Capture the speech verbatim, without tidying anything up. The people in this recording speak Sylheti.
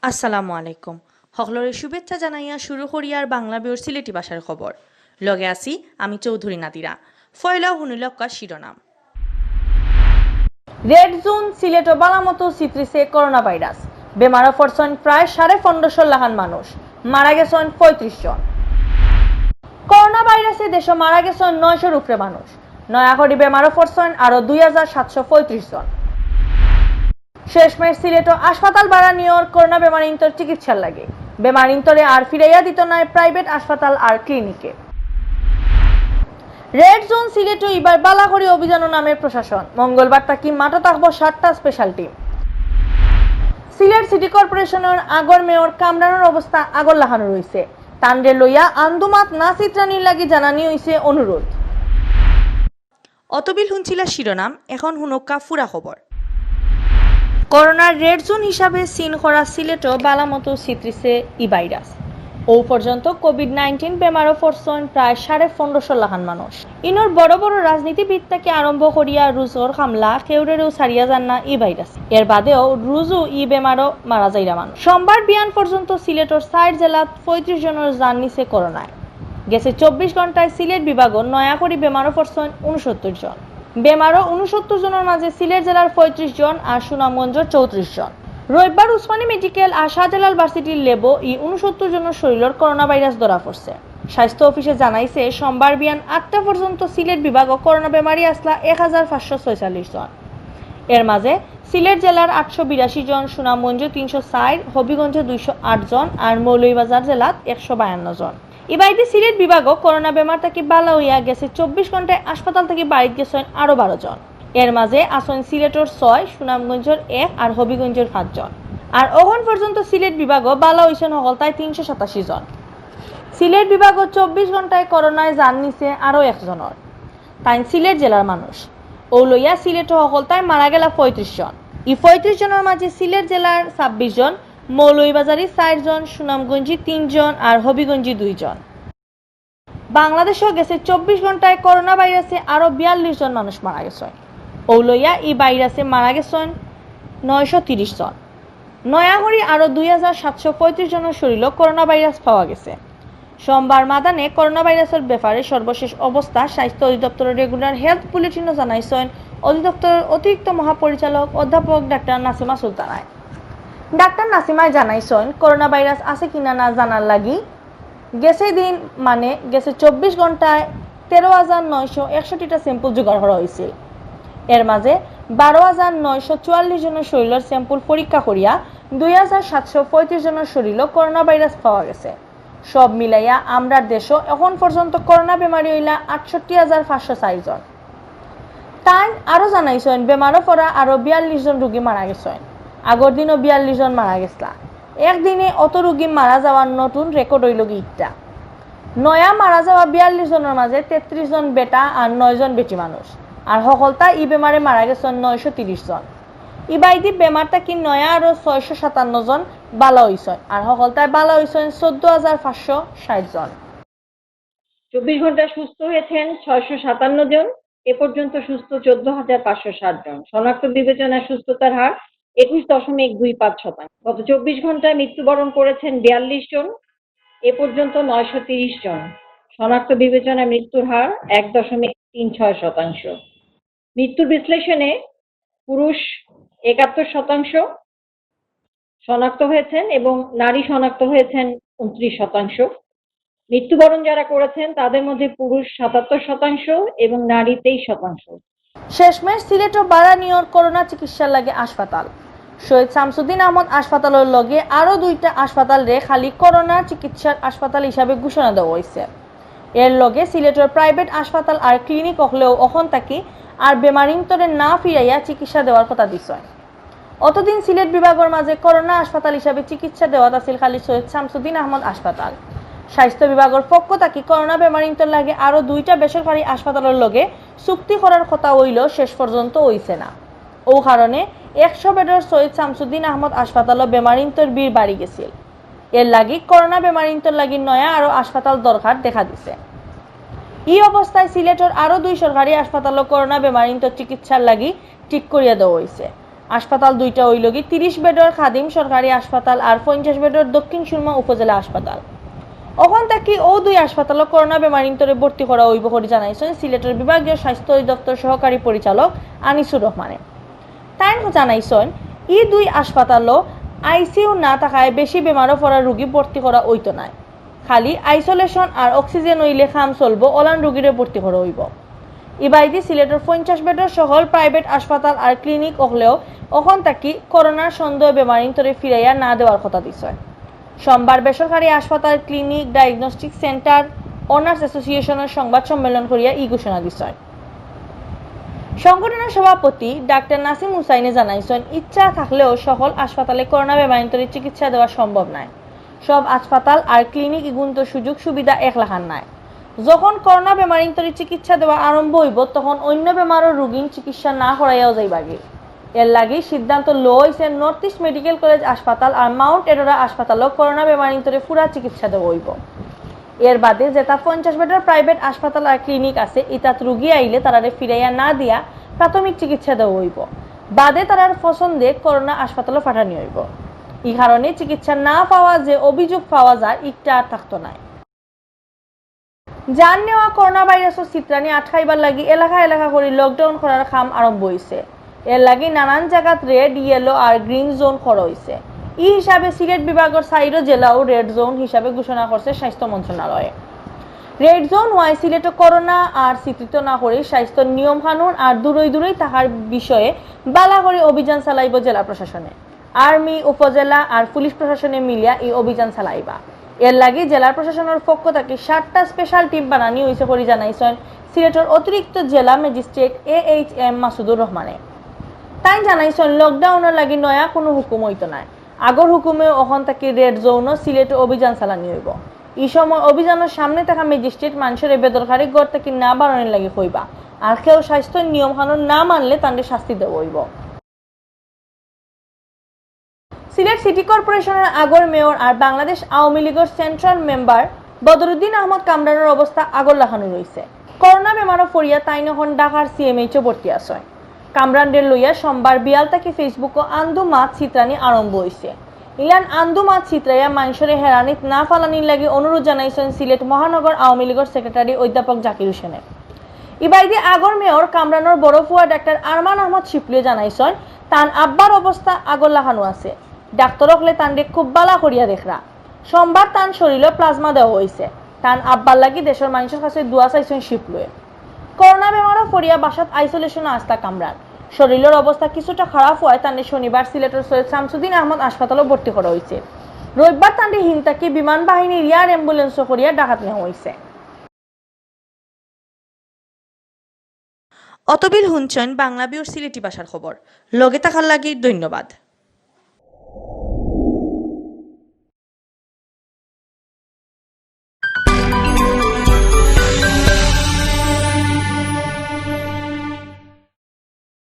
আসসালামু আলাইকুম। হকলরে শুভেচ্ছা জানাইয়া শুরু করিয়ার বাংলা বিউর সিলেটি ভাষার খবর। লগে আছি আমি চৌধুরী নাদিরা। ফয়লা হুনিলক্কা শিরোনাম। রেড জোন সিলেটো বালামতো ছিত্রিছে করোনা ভাইরাস। বেমারো পড়ছইন প্রায় সাড়ে পনেরোশো লাখান মানুষ, মারা গেছইন পঁয়ত্রিশ জন। করোনা ভাইরাসে দেশো মারা গেছইন নয়শোর উপরে মানুষ। নয়া করি বেমারো পড়ছইন আরো দুই হাজার সাতশো পঁয়ত্রিশ জন। শেষমেশ সিলেটো হাসপাতাল ভাড়া নিয়র করোনা বেমারিন্তর চিকিৎসার লাগি। বেমারিন্তরে আর ফিরাইয়া দিতো নায় প্রাইভেট হাসপাতাল আর ক্লিনিকে। রেড জোন সিলেটো ইবার বালা করি অভিযানো নামের প্রশাসন। মঙ্গলবার থাকি মাঠো থাকবো সাতটা স্পেশাল টিম। সিলেট সিটি কর্পোরেশনর আগর মেয়র কামরানর অবস্থা আগর লাখানো রইছে। তানরে লইয়া আন্দুমাত না ছিত্রানির লাগি জানানি অইছে অনুরোধ। অতবিল হুনছিলা শিরোনাম, এখন হুনক্কা ফুরা খবর। করোনার রেড জোন হিসাবে সিন করা সিলেটো বালামতো ছিত্রিছে ই ভাইরাস। অউ পর্যন্ত কোভিড নাইনটিন বেমারো পড়ছইন প্রায় সাড়ে পনেরোশো লাখান মানুষ। ইনোর বড় বড় রাজনীতিবিদ থাকি আরম্ভ করিয়া রুজর কামলা কেউরেরেউ ছাড়িয়া যার না ই ভাইরাস। এর বাদেও রুজু ই বেমারো মারা যাইরা মানুষ। সোমবার বিয়ান পর্যন্ত সিলেটর চাইর জেলাত পঁয়ত্রিশ জনর জান নিছে করোনায়। গেছে চব্বিশ ঘন্টায় সিলেট বিভাগো নয়া করি বেমারো পড়ছইন ঊনসত্তর জন। বেমারো ঊনসত্তর জনর মাঝে সিলেট জেলার পঁয়ত্রিশ জন আর সুনামগঞ্জর চৌত্রিশ জন। রবিবার উসমানী মেডিকেল আর শাহজালাল ভার্সিটির ল্যাবো ই ঊনসত্তর জনর শরীরর করোনা ভাইরাস ধরা পড়ছে। স্বাস্থ্য অফিসে জানাইছে, সোমবার বিয়ান আটটা পর্যন্ত সিলেট বিভাগো করোনা বেমারি আসলা এক হাজার পাঁচশো ছয়চল্লিশ জন। এর মাঝে সিলেট জেলার আটশো বিরাশি জন, সুনামগঞ্জো তিনশো চাইর, হবিগঞ্জো দুইশো আট জন আর মৌলভীবাজার জেলাত একশো বায়ান্ন জন। ইবায়দি সিলেট বিভাগো করোনা বেমার থাকি বালা অইয়া গেছে চব্বিশ ঘন্টায় হাসপাতাল থাকি বাড়িত গেছইন আরো বারো জন। এর মাঝে আছইন সিলেটর ছয়, সুনামগঞ্জর এক আর হবিগঞ্জর পাঁচ জন। আর অখন পর্যন্ত সিলেট বিভাগো বালা অইছইন হকলতায় তিনশো সাতাশি জন। সিলেট বিভাগো চব্বিশ ঘন্টায় করোনায় জান নিছে আরো একজনর। তাইন সিলেট জেলার মানুষ। অউ লইয়া সিলেটো হকলতায় মারা গেলা পঁয়ত্রিশ জন। ই পঁয়ত্রিশ জনর মাঝে সিলেট জেলার ছাব্বিশ জন, মৌলভীবাজারি চাইর জন, সুনামগঞ্জি তিন জন আর হবিগঞ্জি দুই জন। বাংলাদেশো গেছে চব্বিশ ঘন্টায় করোনা ভাইরাসে আরো বিয়াল্লিশ জন মানুষ মারা গেছইন। অউ লইয়া ই ভাইরাসে মারা গেছইন নয়শো তিরিশ জন। নয়া করি আরো দুই হাজার সাতশো পঁয়ত্রিশ জনর শরীরো করোনা ভাইরাস পাওয়া গেছে। সোমবার মাদানে করোনা ভাইরাসর ব্যাপারে সর্বশেষ অবস্থা স্বাস্থ্য অধিদপ্তরর রেগুলার হেলথ বুলেটিনো জানাইছইন অধিদপ্তরর অতিরিক্ত মহাপরিচালক অধ্যাপক ডাক্তার নাসিমা সুলতানায়। ডাক্তার নাসিমায় জানাইছইন, করোনা ভাইরাস আছে কিনা না জানার লাগি গেছে দিন, মানে গেছে চব্বিশ ঘন্টায় তেরো হাজার নয়শো একষট্টিটা স্যাম্পল জোগাড় করা অইছিল। এর মাঝে বারো হাজার নয়শো চুয়াল্লিশ জনর শরীরর স্যাম্পল পরীক্ষা করিয়া দুই হাজার সাতশো পঁয়ত্রিশ জনর শরীরো করোনা ভাইরাস পাওয়া গেছে। সব মিলাইয়া আমরার দেশো অখন পর্যন্ত করোনা বেমারি অইলা আটষট্টি হাজার পাঁচশো চাইর জন। তাইন আরো জানাইছইন, বেমারো পড়া আরো বিয়াল্লিশ জন রুগী মারা গেছইন। আগর দিনও বিয়াল্লিশ জন মারা গেছলা। একদিনে অত রুগী মারা যাওয়ার নতুন রেকর্ড অইলোগি ইটা। নয়া মারা যাওয়া বিয়াল্লিশ জনর মাঝে তেত্রিশ জন বেটা আর নয় জন বেটি মানুষ। আর হকলতা ই বেমারে মারা গেছইন নয়শো তিরিশ জন। ইবায়দি বেমার থাকি নয়া আরো ছয়শো সাতান্ন জন বালা অইছইন। আর হকলতায় বালা অইছইন চৌদ্দ হাজার পাঁচশো ষাইট জন। চব্বিশ ঘন্টা সুস্থ হয়েছেন ছয়শো সাতান্ন জন, এ পর্যন্ত সুস্থ চোদ্দ হাজার পাঁচশো সাত জন। শনাক্ত বিবেচনায় সুস্থতার হার একুশ দশমিক দুই পাঁচ শতাংশ। গত চব্বিশ ঘন্টায় মৃত্যুবরণ করেছেন বিয়াল্লিশ জন, এ পর্যন্ত নয়শো তিরিশ জন। শনাক্ত বিবেচনায় মৃত্যুর হার এক দশমিক তিন ছয় শতাংশ। মৃত্যুর বিশ্লেষণে পুরুষ একাত্তর শতাংশ শনাক্ত হয়েছেন এবং নারী শনাক্ত হয়েছেন ঊনত্রিশ শতাংশ। মৃত্যুবরণ যারা করেছেন তাদের মধ্যে পুরুষ সাতাত্তর শতাংশ এবং নারী তেইশ শতাংশ। শেষমেশ সিলেটো বাড়া নিয়র করোনা চিকিৎসার লাগি হাসপাতাল। শহীদ শামসুদ্দিন আহমদ হাসপাতালর লগে আরো দুইটা হাসপাতালরে খালি করোনা চিকিৎসার হাসপাতাল হিসাবে ঘোষণা দেওয়া অইছে। এর লগে সিলেটর প্রাইভেট হাসপাতাল আর ক্লিনিক অকলেও অখন থাকি আর বেমারিন্তরে না ফিরাইয়া চিকিৎসা দেওয়ার কথা দিছইন। অতদিন সিলেট বিভাগর মাঝে করোনা হাসপাতাল হিসাবে চিকিৎসা দেওয়াত আছিল খালি সৈয়দ শামসুদ্দিন আহমদ হাসপাতাল। স্বাস্থ্য বিভাগর পক্ষ থাকি করোনা বেমারিন্তর লাগি আরো দুইটা বেসরকারি হাসপাতালর লগে চুক্তি করার কথা অইলেও শেষ পর্যন্ত অইছে না। অউ কারণে একশো বেডর সৈয়দ শামসুদ্দিন আহমদ হাসপাতালও বেমারিন্তর ভিড় বাড়ি গেছিল। এর লাগি করোনা বেমারিন্তর লাগি নয়া আরো হাসপাতাল দরকার দেখা দিছে। ই অবস্থায় সিলেটর আরো দুই সরকারি হাসপাতালও করোনা বেমারিন্তর চিকিৎসার লাগি ঠিক করিয়া দেওয়া হইছে। হাসপাতাল দুইটা অইলগি তিরিশ বেডর খাদিম সরকারি হাসপাতাল আর পঞ্চাশ বেডর দক্ষিণ সুরমা উপজেলা হাসপাতাল। অখন থাকি অউ দুই হাসপাতালও করোনা বেমারিন্তরে ভর্তি করা অইবো করি জানাইছইন সিলেটর বিভাগীয় স্বাস্থ্য অধিদপ্তর সহকারী পরিচালক আনিসুর রহমানে। তাইন জানাইছইন, ই দুই হাসপাতালও আইসিইউ না থাকায় বেশি বেমারো পড়া রুগী ভর্তি করা অইতো নায়। খালি আইসোলেশন আর অক্সিজেন অইলে কাম চলবো, অলান রুগীরে ভর্তি করা অইবো। ইবায়দি সিলেটর পঞ্চাশ বেডর সকল প্রাইভেট হাসপাতাল আর ক্লিনিক অকলেও অখন থাকি করোনার সন্দেহ বেমারিন্তরে ফিরাইয়া না দেওয়ার কথা দিছে। সোমবার বেসরকারি হাসপাতাল, ক্লিনিক, ডায়াগনস্টিক সেন্টার ওনার্স অ্যাসোসিয়েশনের সংবাদ সম্মেলন করিয়া ই ঘোষণা দিছে। সংগঠনের সভাপতি ডাক্তার নাসিম হুসাইনে জানাইছইন, ইচ্ছা থাকলেও সকল হাসপাতালে করোনা বেমারিন্তরে চিকিৎসা দেওয়া সম্ভব নায়। সব হাসপাতাল আর ক্লিনিক ইগুনতো সুযোগ সুবিধা এক লাখান নায়। যখন করোনা বেমারিন্তরে চিকিৎসা দেওয়া আরম্ভ অইবো, তখন অন্য বেমারর রুগীন চিকিৎসা না করাইয়াও যাইবাগি। এর লাগি সিদ্ধান্ত লওয়া অইছে নর্থ ইস্ট মেডিকেল কলেজ হাসপাতাল আর মাউন্ট এডোরা হাসপাতালও করোনা বেমারিন্তরে পুরা চিকিৎসা দেওয়া অইবো। এর বাদে যেটা পঞ্চাশ বেডর প্রাইভেট হাসপাতাল আর ক্লিনিক আছে, ইতাত রুগী আইলে তারারে ফিরাইয়া না দিয়া প্রাথমিক চিকিৎসা দেওয়া অইবো। বাদে তারার পছন্দে করোনা হাসপাতালও পাঠানি অইবো। ই কারণে চিকিৎসা না পাওয়া যে অভিযোগ পাওয়া যায়, ইটা আর থাকতো নায়। জান নেওয়া করোনা ভাইরাসর ছিতরানি আটকাইবার লাগি এলাকা এলাকা করি লকডাউন করার কাম আরম্ভ অইছে। এর লাগি নানান জাগাত রেড, ইয়েলো আর গ্রিন জোন করা অইছে। ই হিসাবে সিলেট বিভাগর চাইরো জেলাও রেড জোন হিসাবে ঘোষণা করছে স্বাস্থ্য মন্ত্রণালয়ে। রেড জোন অওয়ায় সিলেটো করোনা আর ছিতরিত না করি স্বাস্থ্যর নিয়ম কানুন আর দূরই দূরই থাকার বিষয়ে বালা করি অভিযান চালাইবো জেলা প্রশাসনে। আর্মি, উপজেলা আর পুলিশ প্রশাসনে মিলিয়া ই অভিযান চালাইবা। এর লাগি জেলা প্রশাসনের পক্ষ থাকি সাতটা স্পেশাল টিম বানানি অইছে করি জানাইছইন সিলেটর অতিরিক্ত জেলা magistrate A H M Masudur রহমানে। তাইন জানাইছইন, লকডাউনর লাগি নয়া কুনু হুকুম অইতো নায়। আগর হুকুমে অখন থাকি রেড জোনও সিলেটো অভিযান চালানি অইবো। ই সময় অভিযানর সামনে থাকা ম্যাজিস্ট্রেট মানষরে বেদরকারি ঘর থাকি না বারনির লাগি কইবা, আর কেউ স্বাস্থ্যর নিয়ম কানুন না মানলে তানরে শাস্তি দেওয়া অইবো। সিলেট সিটি কর্পোরেশনের আগর মেয়র আর বাংলাদেশ আওয়ামী লীগর সেন্ট্রাল মেম্বার বদরুদ্দিন আহমদ কামরানর অবস্থা আগর লাখানউ রইছে। করোনা বেমারো পড়িয়া তাইন অখন ঢাকার সিএমএইচও ভর্তি আছইন। কামরানরে লইয়া সোমবার বিয়াল থাকি ফেসবুকো আন্দু মাত ছিতরানি আরম্ভ অইছে। ইলান আন্দু মাত ছিতরাইয়া মানষরে হেরানিত না ফালানির লাগি অনুরোধ জানাইছইন সিলেট মহানগর আওয়ামী লীগর সেক্রেটারি অধ্যাপক জাকির হোসেনে। ইবায়দি আগর মেয়র কামরানর বড় ফুয়া ডাক্তার আরমান আহমদ শিপলুয়ে জানাইছইন, তান আব্বার অবস্থা আগর লাখানউ আছে। ডাক্তার অকলে তানরে খুব বালা করিয়া দেখরা। সোমবার তান শরীলো প্লাজমা দেওয়া অইছে। তান আব্বার লাগি দেশর মানষর কাছে দোয়া চাইছইন শিপলুয়ে। করোনা বেমারো পড়িয়া বাসাত আইসোলেশনো আছলা কামরান। শরীলর অবস্থা কিছুটা খারাপ অওয়ায় তানরে শনিবার সিলেটর সৈয়দ শামসুদ্দিন আহমদ হাসপাতালো ভর্তি করা অইছে। রবিবার তানরে হিন্দ থাকি বিমান বাহিনীর এয়ার অ্যাম্বুলেন্সো করিয়া ঢাকাত নেওয়া অইছে। অতবিল হুনছইন বাংলা ভিউর সিলেটি ভাষার খবর। লগে থাকার লাগি ধন্যবাদ।